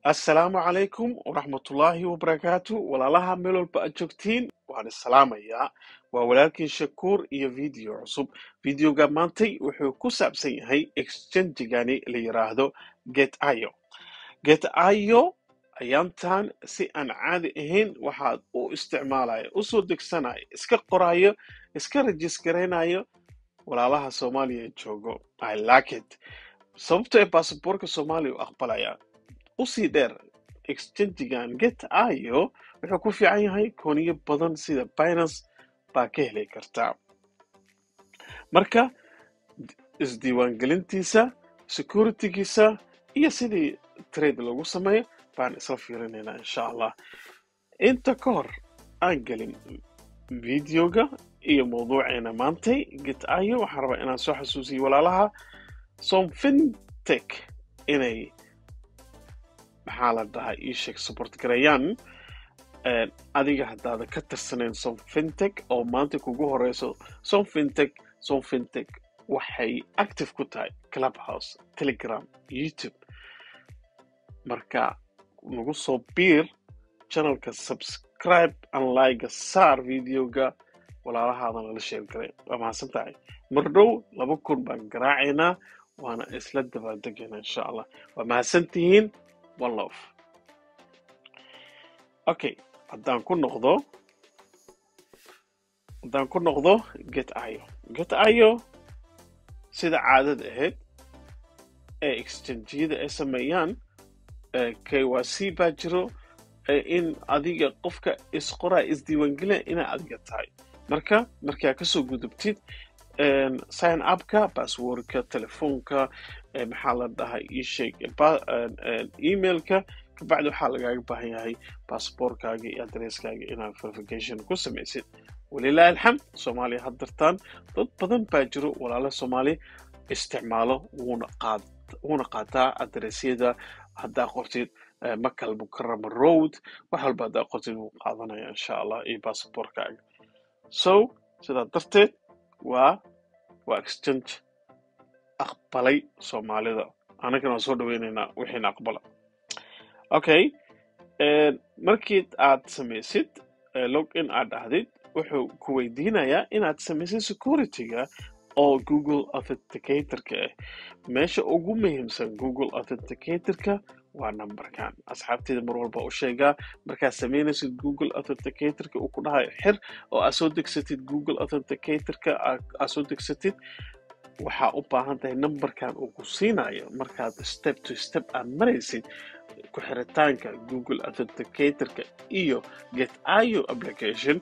Assalaamu calaykum waraxmatullaahi wabarakaatu. Walaalaha meel walba aad joogtiin, waan isalaamayaa. Waa walaalkiin Shakuur iyo video cusub. Videoga maantay wuxuu ku saabsan yahay exchange-gani la yiraahdo Gate.io. Gate.io ayaantan si aan caadi ahayn waxaad u isticmaalaya, usoo degsanayo, iska qorayo, iska register-garaynayo walaalaha Soomaaliya joogo. I like it, sababto ee baasaboorka Soomaaliya u aqbalaya. Usii dheer, exchange-gan Gate.io wuxuu ku fiican yahay coin-yo badan sida Binance baa ka heli kartaa. Marka isdiiwaangelintiisa, security-giisa iyo sidii trade lagu sameeyo baan isla fiirinaynaa, insha Allah. Inta ka hor aan gelin videoga iyo mawduuceena maantay Gate.io, waxaan rabaa inaan soo xasuusiyo walaalaha Somfintech inay, maxaa la dhahaa, ii sheeg, support gareeyaan. Adiga haddaada ka tirsanayn Somfintech oo maanta kugu horeyso Somfintech, Somfintech waxay active ku tahay Clubhouse, Telegram, YouTube. Marka nagu soo biir channelka, subscribe and like saar videoga, walaalahaadana la share garay. Waa mahadsan tahay. Mar dhow 2000 baan garaacaynaa, waana isla dabaaldegaynaa, insha Allah. Waa mahadsan tihiin. One love. Okay, haddaan ku noqdo Gate.io, Gate.io sida caadada ahayd ee exchange-yada ay sameeyaan, KYC baa jiro, in adiga qofka isqoraa, isdiiwaangelina, inaa adiga tahay. Marka markaa kasoo gudubtid sign up-ka, passwordka, telefoonka, maxaa la dhahay, ii sheeg, emailka, kabacdi waxaa lagaaga baahan yahay passportkaaga iyo addresskaaga inaad verification ku samaysid. Walilahi alxamd, Soomaaliya haddartaan dad badan baa jiro, walaala Soomaali isticmaalo, wuuna qaataa addressyada. Haddaa qortid Makal Mukarama Road, wax walba haddaa qortid, wuu qaadanaya, insha Allah, iyo passportkaaga. So sidaa darteed waa exchange aqbalay Soomaalida. Annagana waan soo dhaweynaynaa wixiina aqbala. Okay, markii aad samaysid log in aad dhahdid, wuxuu ku weydiinayaa inaad samaysid security-ga oo Google Authenticator-ka ah. Meesha ugu muhiimsan Google Authenticator-ka waa numberkan. Asxaabteyda mar walba u sheegaa, markaad samaynaysid Google Authenticator-ka uu ku dhahayo xir oo aad soo degsatid Google Authenticator-ka, aad soo degsatid, waxaa u baahan tahay numberkan uu ku siinayo. Markaad step to step aad maraysid ku xiritaanka Google Authenticator-ka iyo Gate.io application,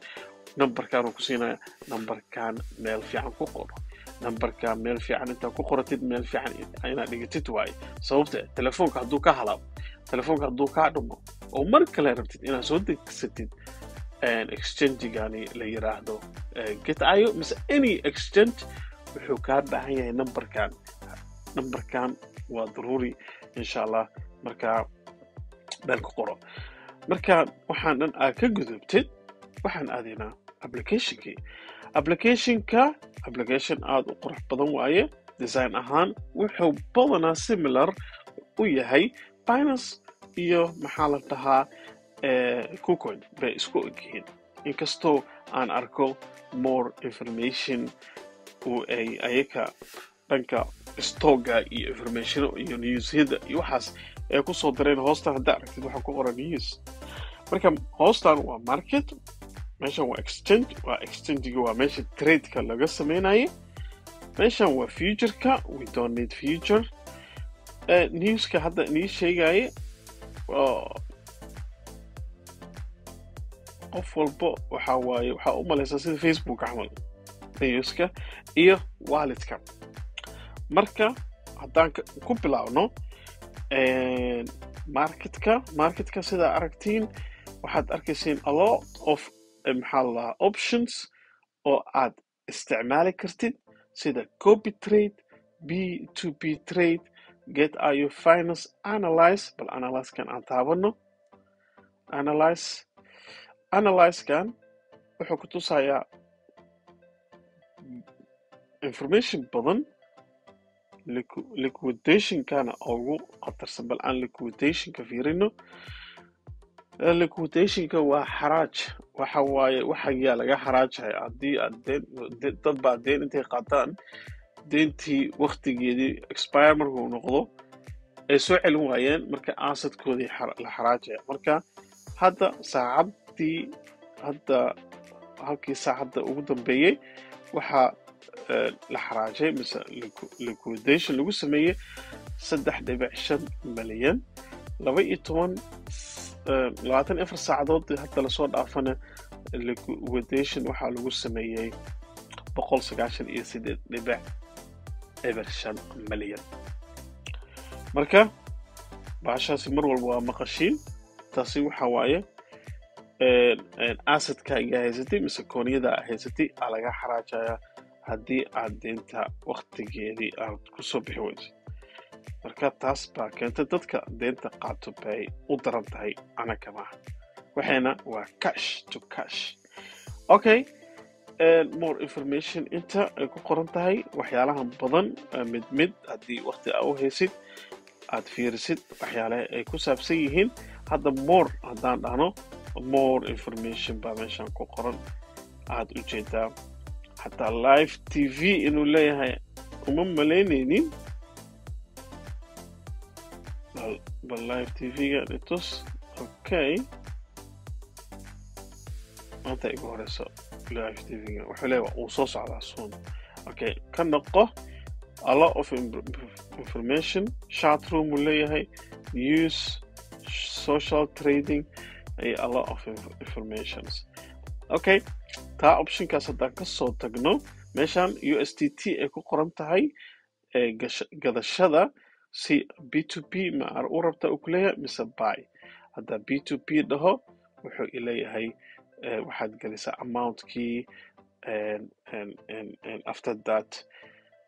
numberkan uu ku siinaya. Numberkan meel fiican ku qoro. Numberkan meel fiican intaad ku qoratid, meel fiican inaad dhigatid waaye, sababta telefoonka hadduu ka halaabo, telefoonka hadduu kaa dhumo oo mar kale rabtid inaad soo degsatid exchange-gani la yiraahdo Gate.io mise any exchange, wuxuu kaa baahan yahay numberkan. Numberkan waa daruuri, insha Allah. Markaa meel ku qoro. Marka waxaan dhan aad ka gudubtid, waxaan aadaynaa applicationkii. Applicationka application aada u qurux badan waaye. Design ahaan wuxuu badanaa similar u yahay Binance iyo, maxaa la dhahaa, KuCoin bay isku egyihiin, inkastoo aan arko more information oo ay ayaka dhanka stock-ga iyo information iyo newsyada iyo waxaas ay kusoo dareen. Hoostan haddaa aragtid, waxaa ku qoran news. Marka hoostan waa market, meeshan waa exchange, waa exchange-ga, waa meesha trade-ka laga sameynayay. Meeshan waa future-ka, we don't need future. Newska hadda inii sheegaya, qof walbo waxa waaye waxaa u malaysaa sida Facebook camal, newska iyo walletka. Marka haddaan ku bilaabno marketka, marketka sidaa aragtiin, waxaad arkaysiin a lot of, maxaa la dhahaa, options oo aad isticmaali kartid, sida copy trade, P2P trade, Gate.io finance, analyze. Bal analyzekan aan taabano. Analyze, analyzekan wuxuu ku tusayaa information badan. Liquidationkana ugu khatarsan. Bal aan liquidationka fiirino. Liquidationka waa xaraaj. Waxa waaye, waxa yaa laga xaraajaya haddii aad deen, dad baa deen intay qaataan, deentii waktigeedii expire markuu noqdo ay soo celin waayeen, marka assetkoodii la xaraajaya. Marka hadda saacaddii, hadda halkii saacadda ugu dambeeyey, waxaa la xaraajay mise liquidation lagu sameeyey 3.5 milyan. 12, 24 saacadood hadda lasoo dhaafana, liquidation waxaa lagu sameeyey 198.05 milyan. Marka bahashaasi mar walba waa maqashiin. Taasi waxa waaye assetkaaga haysatay mise coinyada haysatay aa laga xaraajaya haddii aad deynta waktigeedii aad kusoo bixi weyso. Marka taas baa keentay dadka deynta qaato bay u daran tahay, anaka maaha. Waxayna waa cash to cash. Okay, more information inta ay ku qoran tahay, waxyaalahan badan mid mid haddii waqti aa u haysid aad fiirisid waxyaalaha ay ku saabsan yihiin. Hadda more haddaan dhahno, more information baa meeshan ku qoran, aad u jeedaa. Xataa live TV inuu leeyahay uma malaynaynin. Bal live TV-ga itus. Okay, maanta igu horeyso live TV-ga. Wuxuu leeyahay uu soo socdaa soon. Okay, ka noqo. A lot of information, chat room uu leeyahay, news, social trading iyo a lot of informations. Okay, taa optionkaas haddaan kasoo tagno, meeshan USDT ay ku qoran tahay gadashada, si P2P ma ar u rabta uu kuleeyahay mise buy. Haddaa P2P dhaho, wuxuu ileeyahay waxaad gelisaa amountkii. After that,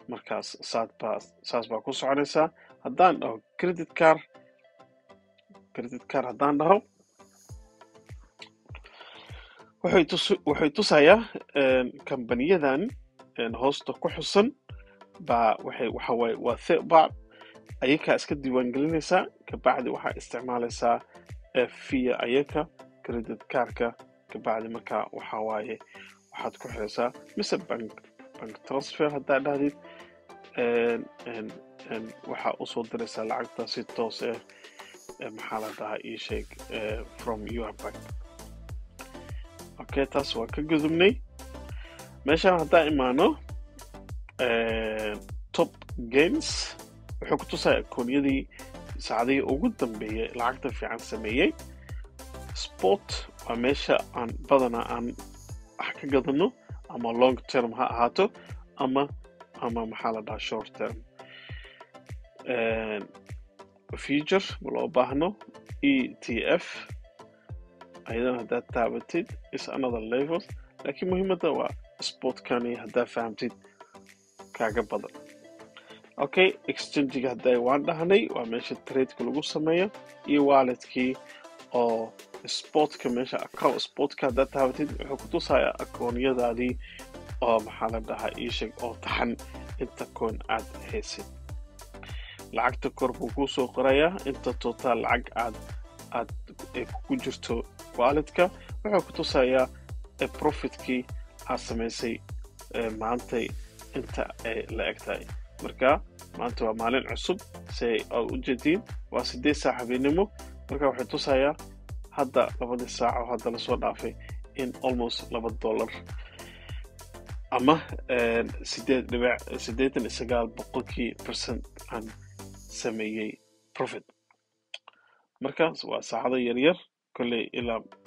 markaas saad baa saas baa ku soconaysaa. Haddaan dhaho credit card, credit card haddaan dhaho, wuxuu tusayaa kambaniyadan hoosta ku xusan baa waxay waxa waaye waa third party. Ayakaa iska diiwaangelinaysaa, kabacdi waxaa isticmaalaysaa via ayaka credit cardka. Kabacdi markaa waxa waaye waxaad ku xiraysaa mise bank transfer haddaa dhahdid, waxaa usoo diraysaa lacagta si toos ah, maxaa la dhahaa, ii sheeg, from your bank. Okay, taas waa ka gudubnay. Meeshaan haddaan imaano, top gains wuxuu ku tusayaa coinyadii saacadihii ugu dambeeyey lacagta fiican sameeyey. Spot waa meesha aan badanaa aan wax ka gadano, ama long term ha ahaato ama maxaa la dhahaa, short term. Future ma loo baahno. ETF ayadana haddaad taabatid is another level, laakiin muhiimadda waa spotkani haddaad fahamtid kaaga badan. Okay, exchangiga hadda waan dhahnay waa meesha tradeka lagu sameeyo, iyo walletkii oo spotka, meesha account spotka haddaad taabatid, wuxuu ku tusayaa akoonyadaadii oo maxaa la dhahaa, ii sheeg, oo taxan inta coin aad haysid. Lacagta kor buu kuu soo qorayaa, inta total lacag aad ay kugu jirto walletka. Wuxuu ku tusayaa profitkii aad samaysay maantay inta ay la eg tahay. Marka maanta waa maalin cusub, si aad u jeediin, waa 8 saac habeenimo. Marka wuxuu tusayaa hadda labadii saac oo hadda lasoo dhaafay in almost $2 ama 8.89% aan sameeyey profit. Marka waa saacado yaryar kolley,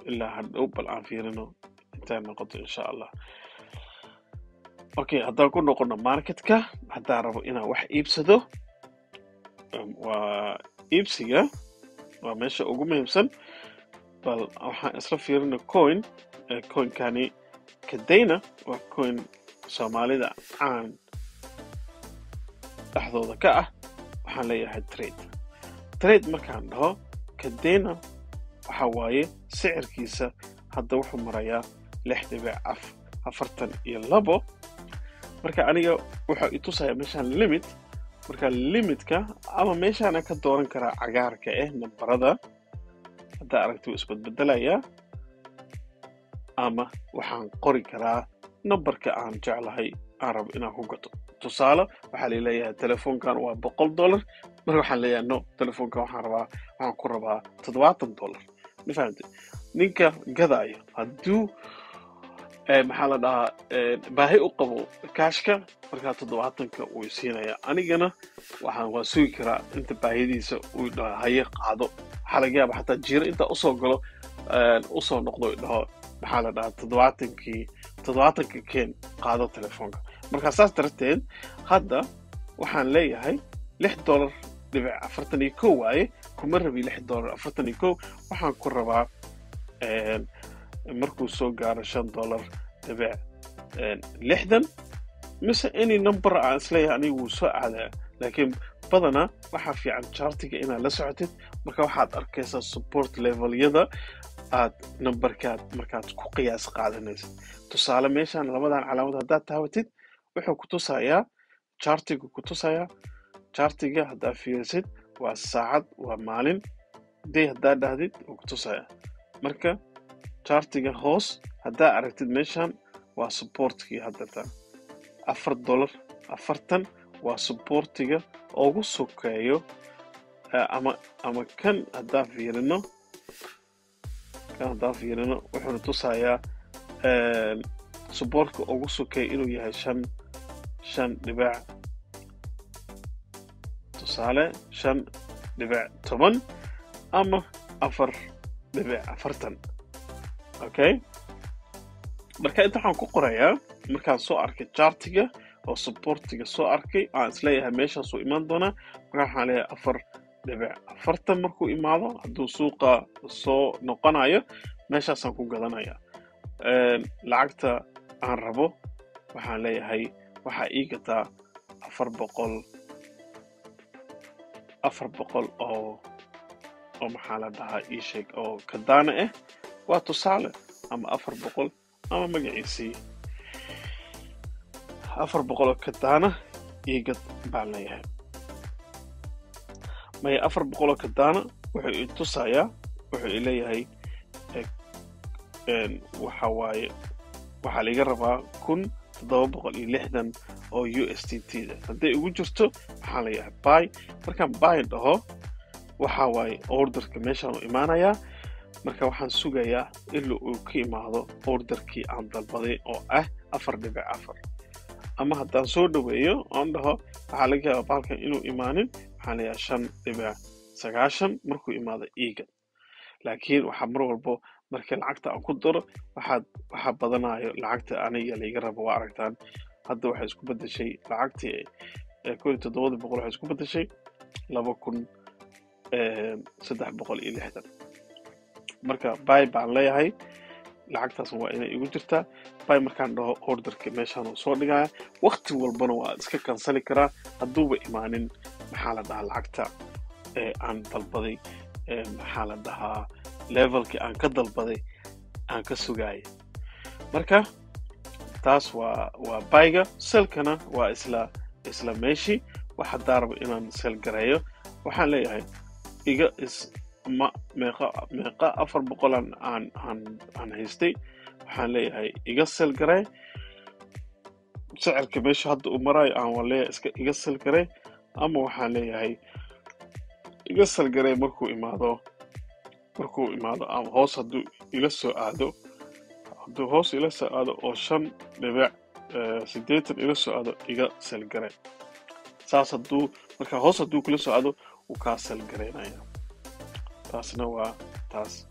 ilaa hadhow bal aan fiirino intay noqoto, insha Allah. Okay, haddaan ku noqono marketka, haddaan rabo inaan wax iibsado, waa iibsiga, waa meesha ugu muhiimsan. Bal waxaan isla fiirina coin. Coinkani Kadena waa coin Soomaalida caan dhexdooda ka ah. Waxaan leeyahay trade. Trade markaan dhaho, Kadena waxa waaye sicirkiisa hadda wuxuu marayaa 6.42. Marka aniga wuxuu i tusaya meeshaan limit. Marka limitka ama meeshaana ka dooran karaa cagaarka nambarada haddaa aragti wuu isbedbedelayaa, ama waxaan qori karaa nambarka aan jeclahay aan rabo inaan ku gato. Tusaale waxaa laleeyahay telefoonkan waa $100. Marka waxaan leeyahay no, telefoonkan waxaan rabaa, waxaan ku rabaa $70. Ma fahamtay? Ninka gadaayo hadduu maxaa la dhahaa baahi u qabo kaashka, markaa 70-ka wuu siinaya. Anigana waxaan waa sugi karaa inta baahidiisa uu dhaho haye qaado. Waxaa laga yaaba xataa jiiro intaa usoo galo usoo noqdo dhaho maxaa la dhahaa 70-kii, 70-ka keen, qaado telefoonka. Marka saas darteed hadda waxaan leeyahay $6.41 waaye. Kuma rabi $6.41, waxaan ku rabaa markuu soo gaaro $5.60 mise any number aan isleeyahay anigu wuu soo aadaa. Laakiin badanaa waxaa fiican chartiga inaad la socotid. Marka waxaad arkaysaa support levelyada aad numberkaad markaad ku qiyaas qaadanaysid. Tusaale meeshaan labadan calaamad haddaad taabatid, wuxuu ku tusayaa chartiga, ku tusayaa chartiga. Haddaad fiirisid waa saacad, waa maalin day, haddaad dhahdid wuu ku tusayaa. Marka chartiga hoos haddaa aragtid, meeshaan waa supportkii hadda $4.40 waa supportiga ugu sokeeyo. Ama kan haddaan fiirino, kan haddaan fiirino, wuxuuna tusayaa supportka ugu sokeeya inuu yahay shan dhibic, tusaale 5.10 ama 4.40. Okay, marka inta waxaan ku qorayaa markaan soo arkay chartiga oo supportiga soo arkay aan isleeyahay meeshaasuu imaan doonaa. Marka waxaan leeyahay 4.40 markuu imaado, hadduu suuqa soo noqonayo, meeshaasaan ku gadanaya. Lacagta aan rabo waxaan leeyahay waxaa ii gataa 400 oo maxaa la dhahaa ii sheeg oo Cardano ah, waa tusaale, ama 400 ama magaciisii 400 oo Cardano ii gad baan leeyahay. Maya, 400 oo Cardano wuxuu i tusayaa, wuxuu i leeyahay waxa waaye waxaa laiga rabaa 1760 oo USDT da. Hadday igu jirto waxaan leeyahay buy. Markaan buy dhaho, waxa waaye orderka meeshaan u imaanayaa. Marka waxaan sugayaa ilaa uu ka imaado orderkii aan dalbaday oo ah 4.4. Ama haddaan soo dhaweeyo oon dhaho waxaa laga yaabaa bahalkan inuu imaanin, waxaan leeyahay 5.90 markuu imaado iiga. Laakiin waxaa mar walbo marka lacagta aan ku daro waxaa badanayo lacagta aniga laiga rabo. Waa aragtaan, hadda waxay isku bedeshay lacagtii 1700, waxay isku bedeshay 2360. Marka buy baan leeyahay, lacagtaas waa inay igu jirtaa. Buy markaan dhaho, orderka meeshaan uu soo dhigaya. Waqti walbana waa iska canceli karaa hadduuba imaanin maxaa la dhahaa lacagta aan dalbaday, maxaa la dhahaa levelkii aan ka dalbaday aan ka sugaayay. Marka taas waa buyga. Sellkana waa isla meeshii. Wax haddaa rabo inaan sell gareeyo, waxaan leeyahay iga is ma meeqa meeqa 400 aan haystay, waxaan leeyahay iga sell garee sicirka meesha hadda uu marayo aan waan leeyahay iska iga sell garee. Ama waxaan leeyahay iga sell garee markuu imaado ama hoos hadduu ila soo aado, hadduu hoos ila soo aado oo 5.80 ila soo aado, iga sell garee. Saas hadduu marka hoos hadduu kula soo aado, wuu kaa sell gareynaya. Taasna waa taas.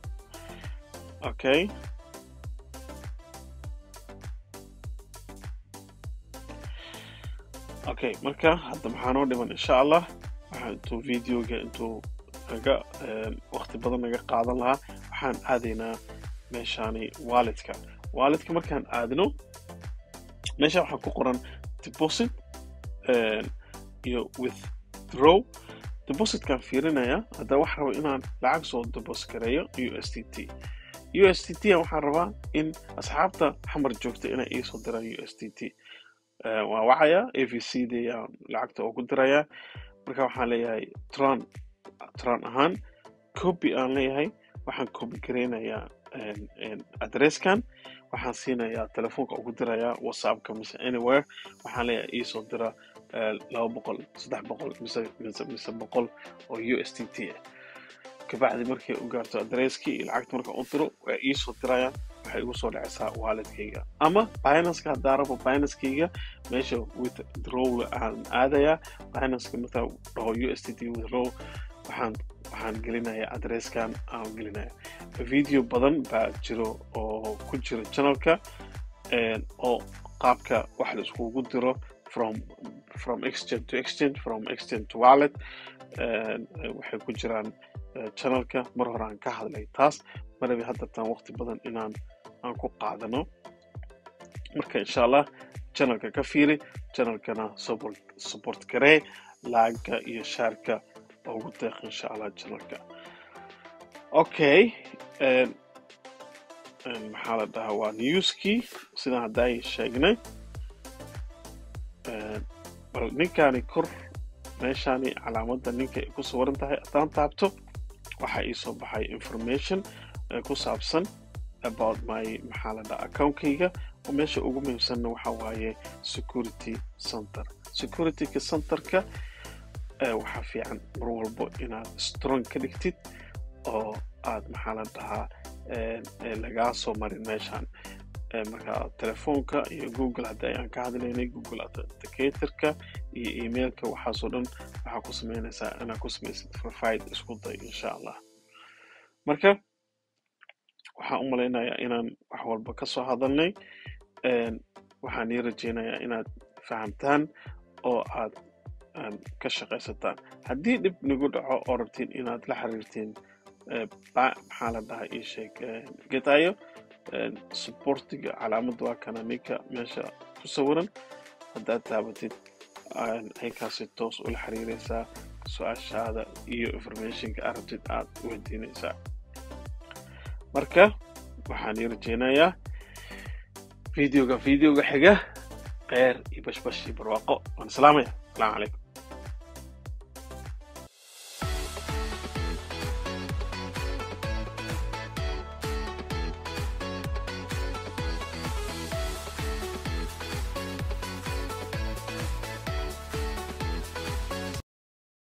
Okay, marka hadda maxaa noo dhiman insha Allah? Waxaan intuu videoga intuu naga waqti badan naga qaadan lahaa, waxaan aadaynaa meeshaani walletka. Walletka markaan aadno, meesha waxaa ku qoran deposit iyo withdraw. Depositkaan fiirinaya. Hadda waxaan raba inaan lacag soo deposit gareeyo USDT. USDT waxaan rabaa in asxaabta Xamar joogta inay iisoo diraan USDT. Waa wacaya AVC da lacagta ugu diraya. Marka waxaan leeyahay Tron ahaan copy aan leeyahay. Waxaan copy gareynayaa addresskan, waxaan siinayaa telefoonka ugu dirayaa, WhatsAppka mise anywhere. Waxaan leeyahay iisoo dira 200, 300 mise 100 oo USDT ah. Kabacdi markay u gaarto addresskii iyo lacagta, marka u diro, waa iisoo dirayaan, waxay igu soo dhacaysaa walletkayga ama Binance-ka haddaa rabo. Binance-kayga meesha withdraw aan aadayaa. Binance-ka markaa dhaho USDT withdraw, waxaan gelinayaa addresskan aan gelinaya. Video badan baa jiro oo ku jira channelka oo qaabka wax la iskugu diro from exchange to exchange, from exchange to wallet, waxay ku jiraan channelka. Mar hore aan ka hadlay taas, marabi hadda tan waqti badan inaan aan ku qaadano. Marka insha Allah channelka ka fiiri, channelkana support garee, like-ga iyo shareka ugu deeq insha Allah channelka. Okay, maxaa la dhahaa, waa newskii sidaan hadda ay sheegnay. Bal ninkani kor meeshaani calaamadda ninka ay ku sawiran tahay haddaan taabto, waxaa ii soo baxay information ku saabsan about my, maxaa la dhahaa, accountkayga, oo meesha ugu muhiimsanna waxa waaye security center. Securityka centerka waxaa fiican mar walbo inaad strong ka dhigtid oo aad, maxaa la dhahaa, lagaa soo marin meeshan. Marka telefoonka iyo Google hadda ayaan ka hadlaynay, Google Authenticatorka iyo emailka, waxaasoo dhan waxaa ku sameynaysaa inaad ku samaysid verified, isku day insha Allah. Marka waxaan u malaynayaa inaan wax walba ka soo hadalnay. Waxaan ii rajeynayaa inaad fahamtaan oo aad ka shaqaysataan. Haddii dhib nagu dhaco oo rabtiin inaad la xiriirtiin, maxaa la dhahaa, ii sheeg, Getayo supportiga, calaamadda waa kana ninka meesha ku sawiran. Haddaad taabatid, aykaasi toos ula xiriiraysaa, su-aashaada iyo informationka aad rabtid aad weydiinaysaa. Marka waxaan ii rajeynayaa videoga xiga kheyr iyo bashbash iyo barwaaqo. Waan salaamaya. Asalaamu calaykum.